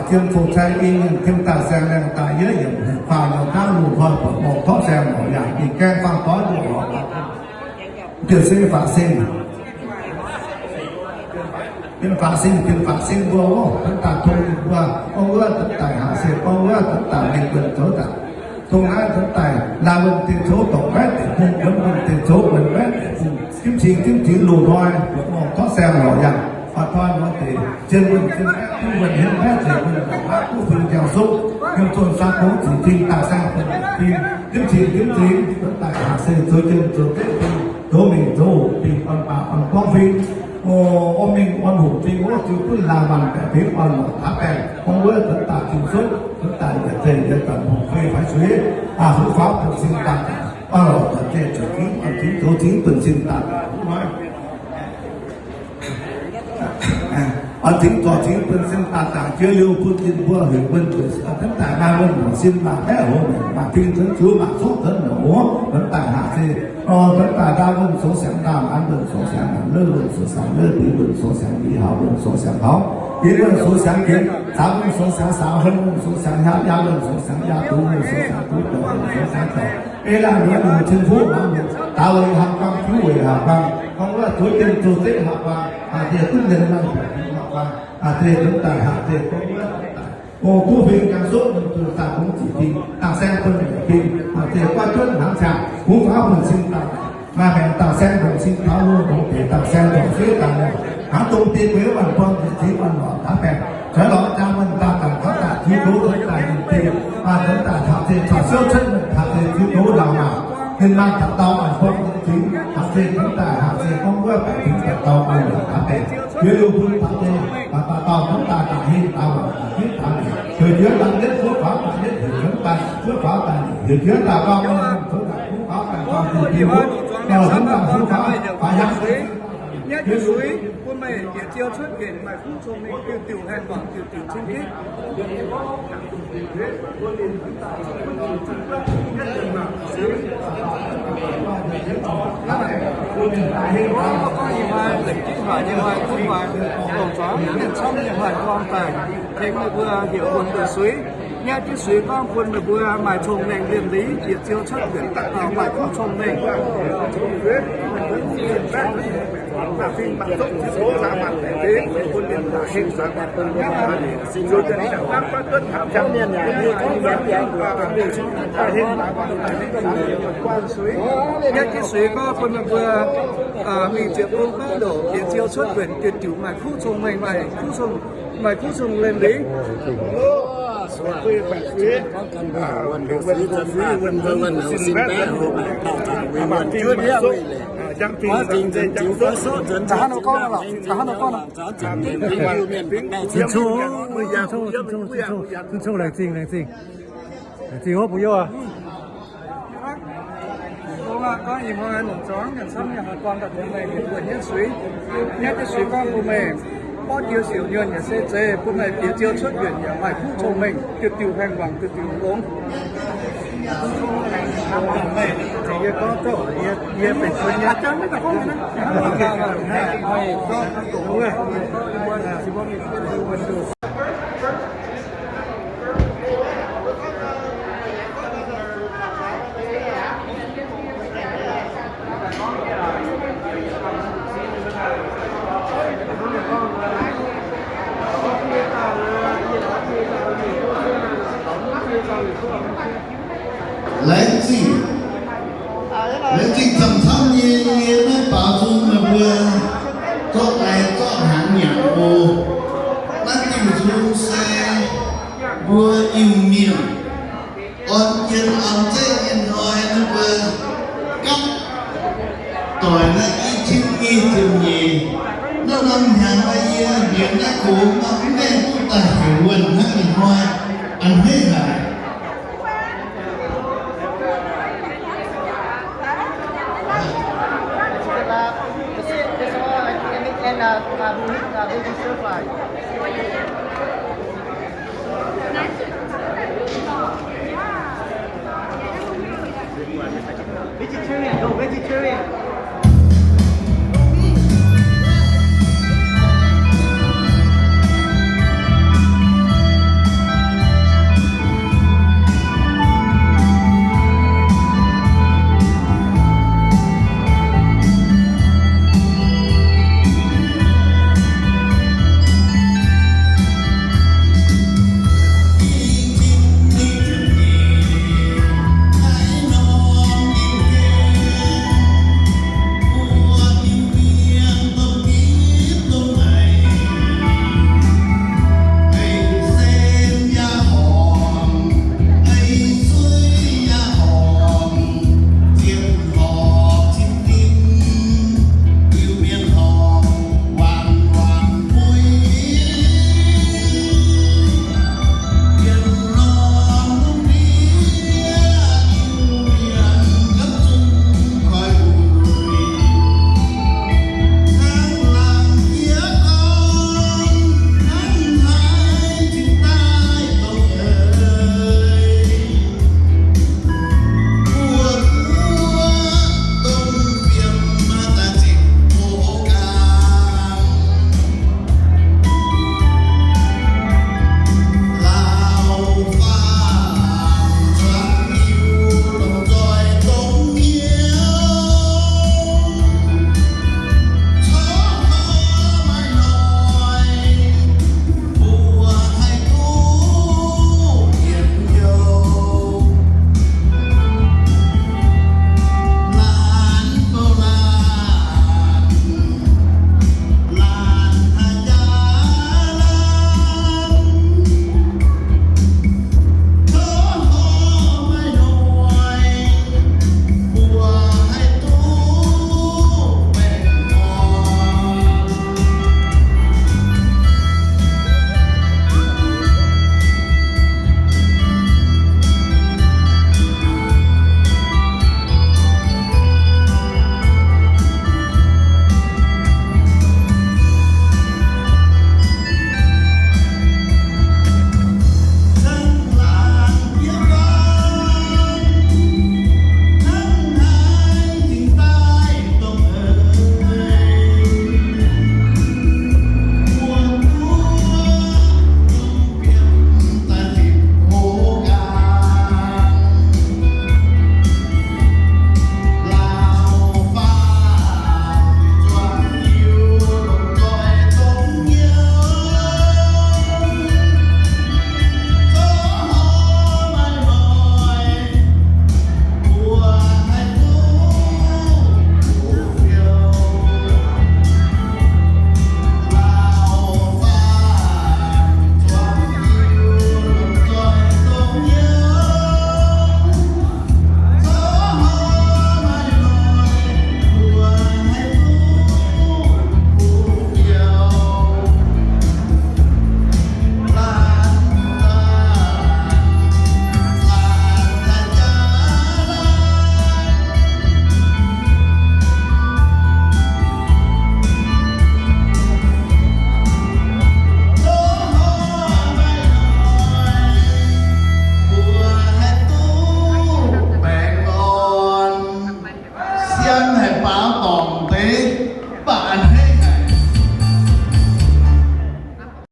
Jiem fungc cai i mienh jiem daaih saeng laengh daaih yie yiem faah nor dangv lungh hnoi buatc ngorc torv saeng lorz yangh ninh gaeng faang doix nduqc lorz. Diex se faatv seng, bienh faatv seng, bienh faatv seng mbuo oc, duqv daaih tong ninh mbuo, gorngv wuov duqv daaih haaix se, gorngv wuov duqv daaih mingh buonc zoux daaih. Tong naaiv duqv daaih laaih wuonh deix zoux dorngc baeqv deic-bung, wuonh wuonh deix zoux wuonh baeqv deic-bung, dimv cingx dimv cingx loz-hnoi buatc ngorc torv saeng lorz yangh. Aa, tov nor deix zien wuonh zien baeqv, duqv wuonh hietv baeqv deic-bung, la'haav duqv fing jangx suqv, yiem zunh saang gongx ziqc fing, daaih saeng fing, dimv cingx dimv cingx duqv daaih haaix se zoux jien zoux zeqv fing, zoux mingh zoux fingx, orn baac orn gorngv fingx, orn mingh orn hoqc fingx, wuov ziux duqv laanh maanc baeqc fingx, orn lorqc taav baengh, gorngv wuov duqv daaih ziux cuotv, duqv daaih yietc zeiv yietc zanc hungh fei faix suix, aa, huv faaux buonv sin daaih, orn lorqc daaih zeiv zuqc fingx, orn fingx zoux fingx buonv sin daaih, orn fingx zorc fingx buonv sin daaih, dangc jiex liuz bun ninh mbuo heuc wuonh, duqv daaih maaih wuonh lorqc sin, maaih baeqv hoc, maaih fingx zuonx ziux, maaih coqv zuonx lorqc, wuov daaih haaix se, orn duqv daaih ndaauv wuonh sou siangx ndaauv, maanc wuonh sou siangx maanc, leiz wuonh sou siangx leiz, biux wuonh sou siangx biux, hauz wuonh sou siangx hauz, yietc wuonh sou siangx yietc, zaaux wuonh sou siangx zaaux, hlen wuonh sou siangx hiaatv, yaac wuonh sou siangx yaac, duqv wuonh sou siangx duqv, douc wuonh sou siangx douc, ei laanh mbuo nyungc cin fuqv maanc mienh, daaux weic haaix guangc, juv weic haaix guangc, gorngv wuov zoux jien zoux zeqv haaix guangc, haaix deix duqv mienh maaih haaix guangc, haaix deix duqv daaih, haaix deix gorngv wuov duqv daaih, o, duqv fingx jangx suqv, mingh zunh saah gongx ziqc fingx, dangh saeng buonv yietc fingx, haaix deix guaiv juotv hnangv ziangh, kungx faaux buonv sin daaih, maaih maengc dangh saeng buonv sin taux loz-hnoi deix, dangh saeng buonv suiv daaih loh, hnangv dongh deix gueix orn-buang yietc fingx orn lorqc taav baengh, zoux lorz jaa muonh daaih dangh taux daaih ziux doz daaih ninh deix, maaih deix daaih taux deix caux siouv cuotv mienh taux deix ziux doz laangz maah, ninh maanh daaih dau orn-buang yietc fingx, taux deix deix daaih haaix se gorngv wuov baeqc fingx daaih dau orn lorqc taav baengh, jiex liuz bun taux deix daaih dau dongh daaih daaih hingh daaih lorqc daaih hietv daaih lic, heuc jiex daaih yietv zuov faaux daaih yietv, heuc jiex daaih zuov faaux daaih lic, heuc jiex daaih gorngv mienh zoux daaih kuv faaux daaih gorngv diuh diuh wuov, dongh daaih kuv faaux faaux yangh. Nyaiv jienv suix bun meih bieqc ziou cuotv nqenc maaih kuv cong-mengh diuh diuh haengh wangc diuh diuh cing-gitv. Gorngv nyei maaih lengc jienv haic nyei maaih kuv haic, longc zuangx mienh camv nyei maaih gorngv daaih, tengx meih mbuo heuc wuonh ndeic suix. Nyaiv jienv suix gorngv bun meih mbuo maaih cong-mengh lienh liz, bieqc ziou cuotv nqenc daaih maaih kuv cong-mengh. Nyaiv jienv suix gorngv bun meih mbuo mingh ziepc bung baav ndoqc, bieqc ziou cuotv nqenc diuh diuh maaih kuv cong-mengh, maaih kuv cong, maaih kuv cong-mengh leiz. Zinh Cong, Zinh Cong, Zinh Cong, Laengz Zingh, Laengz Zingh. Laengz Zingh ov, Bungx Youh aac. Gorngv ih hnoi longc zuangx mienh camv nyei maaih gorngv daaih bun meih mbuo nyaiv jienv suix. Nyaiv jienv suix gorngv bun meih borqv jieu siouc nyuonh yaac se zeiz, bun meih bieqc ziou cuotv nqenc yaac maaih kuv cong-mengh, diuh diuh haengh wangc, diuh diuh longx. Yie gorngv, yie, yie benx kuv nyei. Laengz zingh, laengz zingh camv-camv nyei, yie maiv baaux nzung meih mbuo zorqv laai zorqv hnaangx nyanc oc. Naaiv diuh nzung se mbuo Iu-Mienh orn jien orn zeiv nyei hnoi, ninh mbuo gapv doic naaiv i cin nyic ziepc nyeic. Naaiv norm hnyangx naaiv yie mbienx naaiv gox norm mv gaengh